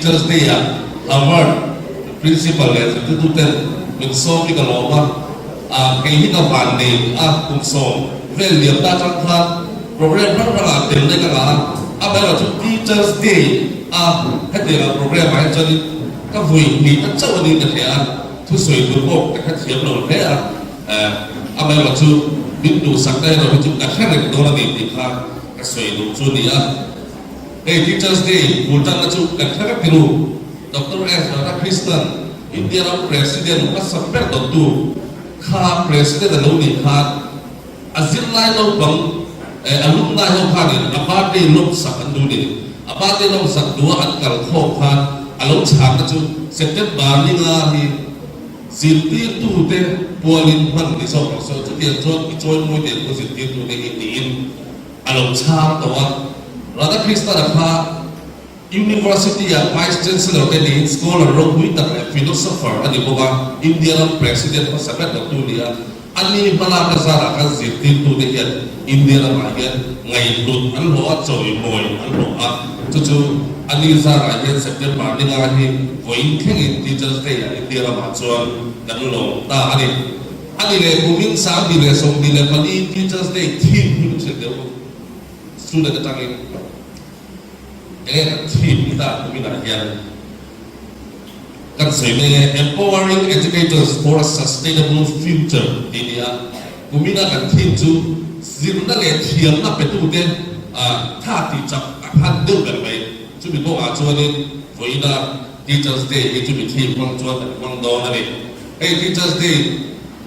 Teachers Day ah Harvard Principal leh zirtirtuten min sawm hi ka lawm a, kei hi ka van nei a, kum 10 vel liam ta atang khan program hrang hrangah tel daih ka ngah a, amaherawh chu Teachers Day a hetianga program ah hian chuanin ka vui hnih ta chauh a ni ka hria a, thusawi tur pawh ka hrethiam lo hle a, amaherawh chu min duhsak na erawh hi chu ka hre reng dawn a ni tih kha ka sawi duh chu a ni a. Hei Teachers Day bul tanna chu kan hre vek ru. Doctor S. Radhakrishnan, India ram President hmasa ber dawttu kha President a lo nih khan a zirlai naupang eh alumni ho khanin a birthday lawmsak an duh ni. A birthday lawmsak duha an kal khawm khan a lo chhanna chu September ni nga hi zirtirtute pualin hman ni zawk rawh se. Chutiang chuan i chawimawi teh ang u zirtirtute hi tiin. A lo chhang tawh a. Radhakrishnan-a kha University-a Vice Chancellor te niin scholar ropui tak leh philosopher a ni bawk a, India ram President hmasa ber dawttu a ni a. A ni hmalak a zarah khan zirtirtute hian India ramah hian ngaihhlut an hlawh a, chawimawi an hlawh a. Chu chu a ni zarah hian September ni nga hi vawiin thlengin Teachers Day-ah India ramah chuan kan lawm ta a ni. A ni leh kumin 2024 Teachers Day theme hi min hrilh deuh u. Student atangin enge kan theme hi ta kuminah hian kan sawi mai nge Empowering Educators for a Sustainable Future tih a ni a. Kumina kan theme chu zirna leh thiamna petute tha tih chak a phan deuh ber mai. Chumi kawngah chuanin vawiina Teachers Day hi chumi theme hmang chuan kan hmang dawn a ni. Hei Teachers Day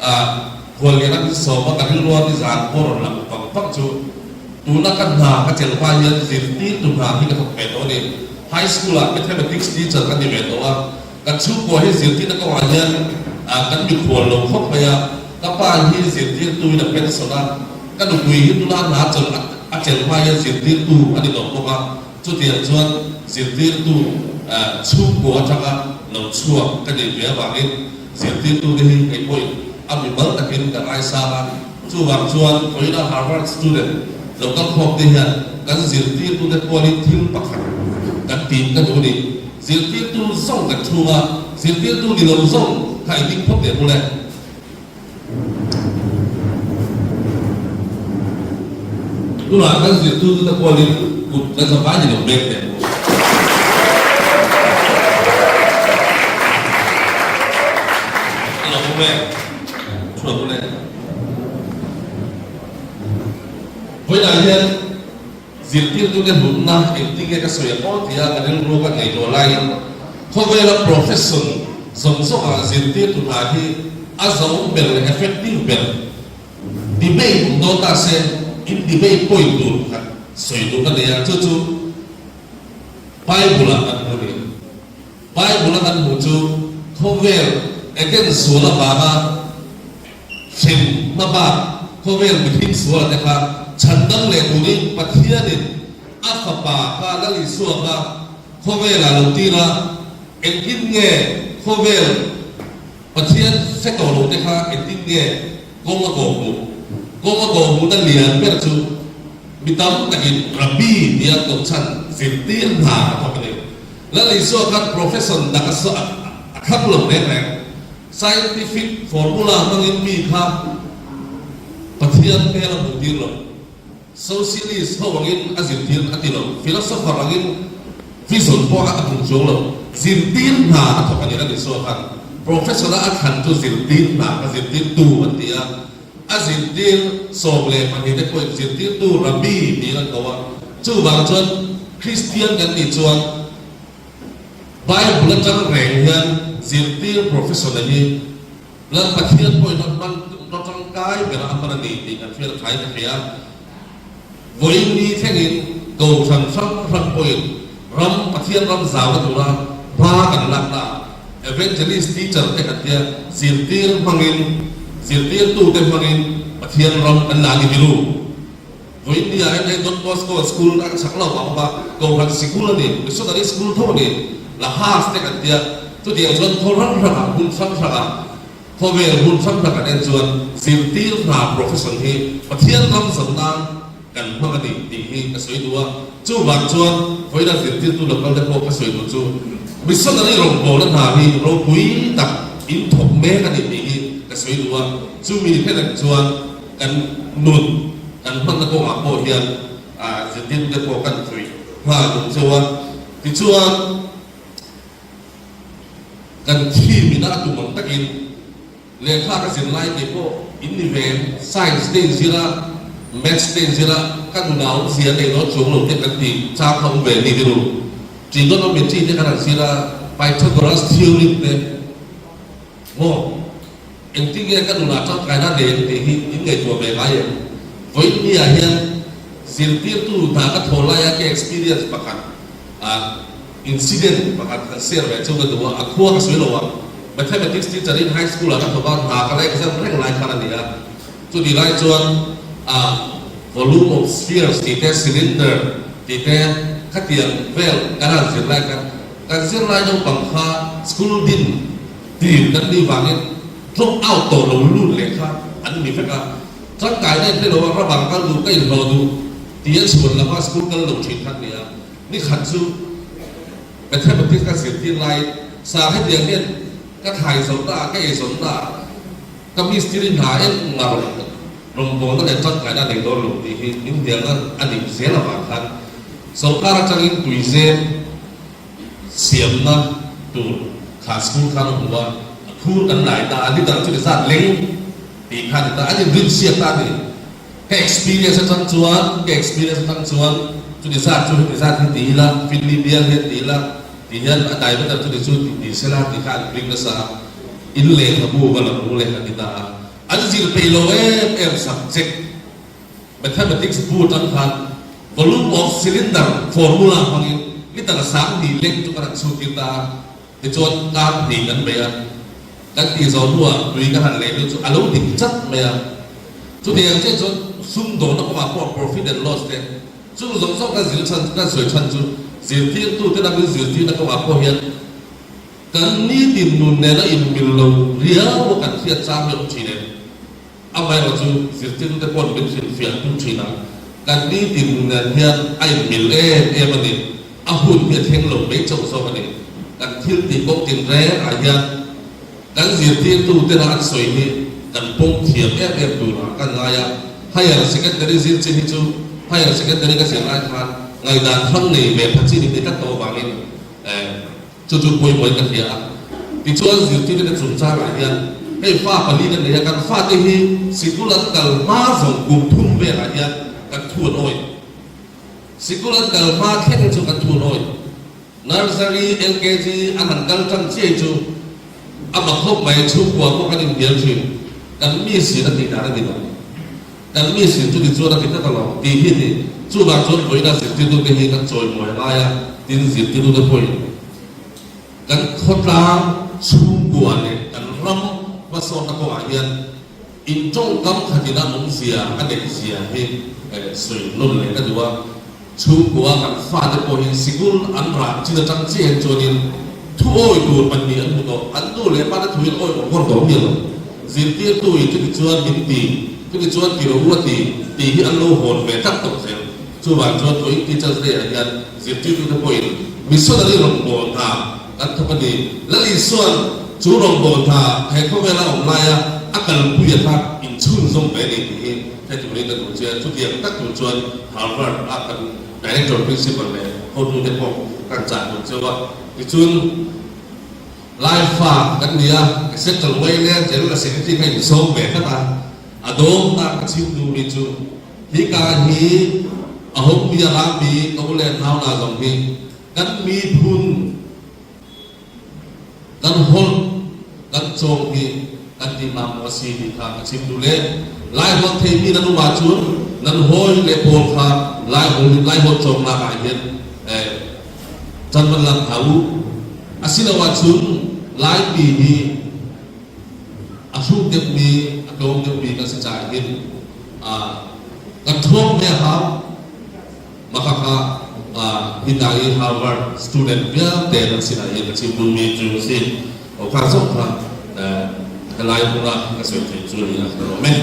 ah khuallian a insawm a, ka rilruat i zan pawh rawn lang pang pang chu tuna ka hna ka chelh hma hian zirtirtu hna hi ka thawk ve tawh a ni. High School ah Mathematics teacher ka ni ve tawh a, kan chhungkua hi zirtirna kawngah hian kan mikhual lo khawp mai a, ka pa hi zirtirtu in a pension a, ka nupui hi tuna hna chawlh a chelh hma hian zirtirtu a ni tawh bawk a. Chutiang chuan zirtirtu chhungkua atanga lo chhuak ka nih ve avangin zirtirtute hi kei pawhin a mimal takin ka ngaisang a. Chuvang chuan vawiina Harvard student lo kal khawmte hian kan zirtirtute pualin thil pakhat kan tih ka duh a ni. Zirtirtu zawng kan chhung a, zirtirtu ni lo zawng kha i ding phawt teh bul e. Tunah kan zirtute te kualin kut kan zavai ni lo mek teh. A lo awm e, thu lo awm e. Vawiinah hian zirtirtute hlutna engtin nge ka sawi ang aw tia ka rilru ka ngaihtuah laiin khawvela profession zawng zawngah zirtirtu hna hi a zo ber leh effective ber debate awm dawn ta se in debate point tur pakhat sawi duh ka nei a, chu chu Bible-ah kan hmu a ni. Bible-a kan hmuh chu khawvel Eden sual avanga Hrem hmabak khawvel mihring suala te kha chhandam leh turin Pathianin a Fapa kha Lal Isua kha khawvelah lo tir a, engtin nge khawvel Pathian hre tawh lo te kha engtin nge kawng a kawh hmuh? Kawng a kawh hmuhna lian ber chu mi tam takin Rabbi tia koh chhan zirtir hna a thawk a ni. Lal Isua khan profession dak a thlang lo reng reng. Scientific formula hmangin mi kha Pathian hmel a hmuh tir lo. Socialist ho angin a zirtir a ti lo. Philosopher angin vision pawh a hmuh chuang lo. Zirtir hna a thawk a ni a ni saw khan. Professor a a thlan chu zirtir hna a zirtirtu an ti a. A zirtir 12 te pawhin zirtirtu Rabbi tiin an ko a. Chuvang chuan Christian kan nih chuan Bible atang reng hian zirtir profession-a hi Lal Pathian pawhin a hman rawh tangkai berah a hman a ni tih kan hriat a thain ka hria. Vawiin ni thlengin Kohhran hrang hrang pawhin ram Pathian ram zauna tura hma kan lakna ah Evangelist teacher te kan tia zirtir hmangin zirtirtute hmangin Pathian ram kan la ni biru. Vawiin ni ah hian hei Don Bosco School a chak lo vang bawk a, Kohhran sikul a ni, Missionary School tho a ni, La Haas te kan tia, chutiang chuan khaw hrang hrang ah, hmun hrang hrang ah, khawvel hmun hrang hrang kan en chuan zirtir hna profession hi Pathian ram zam nan kan hmang a ni tih hi ka sawi duh a, chuvang chuan vawiina zirtirtu local te pawh ka sawi duh chu. Missionary rawngbawlna hna hi ropui tak in thawk mek a ni tih hi ka sawi duh a, chumi phenah chuan kan nun kan hmanna kawngah pawh hian zirtirtute pawh kan fuih nghal duh cheu a. Tichuan kan theme ina a tum ang takin Lehkha ka zir lai tih pawh in ni ve em? Science te in zir a, Maths te in zir a, ka nuna awmzia nei dawn chuang lo te kan ti chang kha awm ve ni rilru. Trigonometry te kan han zir a, Pythagoras theorem te maw engtin nge ka nunah tangkaina nei ang tih hi in ngaihtuah ve ngai em? Vawiin ni ah hian zirtirtu hna ka thaw laia ka experience pakhat ah Incident pakhat han share ve chu ka duh a, a khua ka sawi lo a, Mathematics teacher in high school ah ka thawk a, hna ka la exam reng lai khan a ni a, chuti lai chuan a volume of spheres tih te, cylinder tih te khatiang vel kan han zir lai khan kan zirlai naupang kha school din tir kan nih vangin drop out tawh lo lut leh kha an ni vek a, tangkaina in hre lo a, ramang kal duh ka inhlawh duh tih a chhuan lova school kal lo thin kha an ni a. Ni khat chu Mathematics ka zirtir laiin sa hetiang hian ka thlai zawhna ah, ka ei zawhna ah ka mistiri hna eng nga rawngbawlna leh tangkaina a nei dawn lo tih hi min hnialna a nih zel avang khan sorkar atangin tuizem siamna tur kha school khan a hmu a, a khur kan lai ta a, liter chu ni zat leng tih kha a ni ta, an inrinsiak ta a ni. Ka experience atang chuan, ka experience atang chuan chuni zat chu heti zat hi ti ila, Finley bial hian ti ila, ti hian a diameter chuni chu ti ti sela tih kha an ring nasa a, in lehkhabu va la hmu leh a ti ta a. An zir peih lo em em subject Mathematics bu atang khan volume of cylinder formula hmangin liter 2000 leng chu kan han chhut tir ta a. Tichuan kar hnih kan bei a, kan tih zawh hnuah tui ka han lei lut chu a lo dik chat mai a. Chutiang chiah chuan sumdawnna kawngah pawh profit and loss te chung zawng zawng kan zir chhan kan sawi chhan chu zirtirtute lam in zirtirna kawngah pawh hian kan nitin nun nena inmil lo riau a kan hriat chang hi a awm thin em? Amaherawh chu zirtirtute paw'n min hrilhfiah tum thin a, kan nitin nun nen hian a inmil em em a ni. A hun hi a thleng lo mai chauh zawk a ni. Kan thil tih kawng tinreng ah hian kan zirtirtutena an sawi hi kan pawm thiam em em turah kan ngai a. Higher Secondary zir chin hi chu Higher Secondary ka zir lai khan ngaihdan hrang nei ve pha chin in ti tlat tawh avangin Chu chu pawimawhin ka hria a. Tichuan zirtirna chungchangah hian hei fa pali kan nei a, kan fate hi sikul an kal hma zawng kum thum velah hian kan thu an awih. Sikul an kal hma thleng hi chu kan thu an awih. Nursery, LKG an han kal tan chiai chu a mak khawp mai, chhungkua pawh kan inhnial thin. Kan mi sin a tih dan a ni lo. Kan mi sin chu tichuan a ti tlat alawm tih hi a ni. Chuvang chuan vawiina zirtirtute hi kan chawimawi a ngai a, tin zirtirtute pawhin kan khawtlang chhungkua leh kan ram hmasawnna kawngah hian intawngkam khatin a awmzia a neihzia hi sawi nawn leh ka duh a. Chhungkua kan fate pawhin sikul an rah chin atang chiah hian chuanin thu awi tur pahnih an hmu tawh. An nu leh pa te thuin awi awm ngawr tawh miah lo. Zirtirtu in chuti chuan min ti, chuti chuan ti rawh u a ti tih hi an lo hawn ve tlat tawh zel. Chuvang chuan vawiin Teachers Day ah hian zirtirtute pawhin missionary rawngbâwl hna kan thawk a ni. Lal Isua'n chu rawngbâwl hna he khawvela awm laia a kalpui a kha inchhunzawm ve a ni tih hi Hei turin ka duh che a, chutiang tak tur chuan Harvard a kan Director Principal leh hotute pawh kan chah duh cheu a. Tichuan Lai fa kan ni a, Central Way leh General Secretary kha insawm ve tlat a, a dawmna ka chhim duhmi chu hika hi a hawngmi a rangmi ka u leh nau na zawng hi kan miphun Kan holh, kan cawng hi kan ti hna maw a si ti kha ka chim duh le. Laiholh theimi nan um ahcun nan hawi le pawl kha Laiholh in Laiholh cawngnak ah hin can van lak hna u. Asiloah cun Laimi hi a hruk deuhmi, a tlawm deuhmi kan si caah hin kan ṭhawng ve a hau. Mahakha hika i Harvard student vialte nan sinah hin a chim duhmi cu a si. Okha zong kha ka lai hmun ah ka sawi thei cu ni a ka lawm e.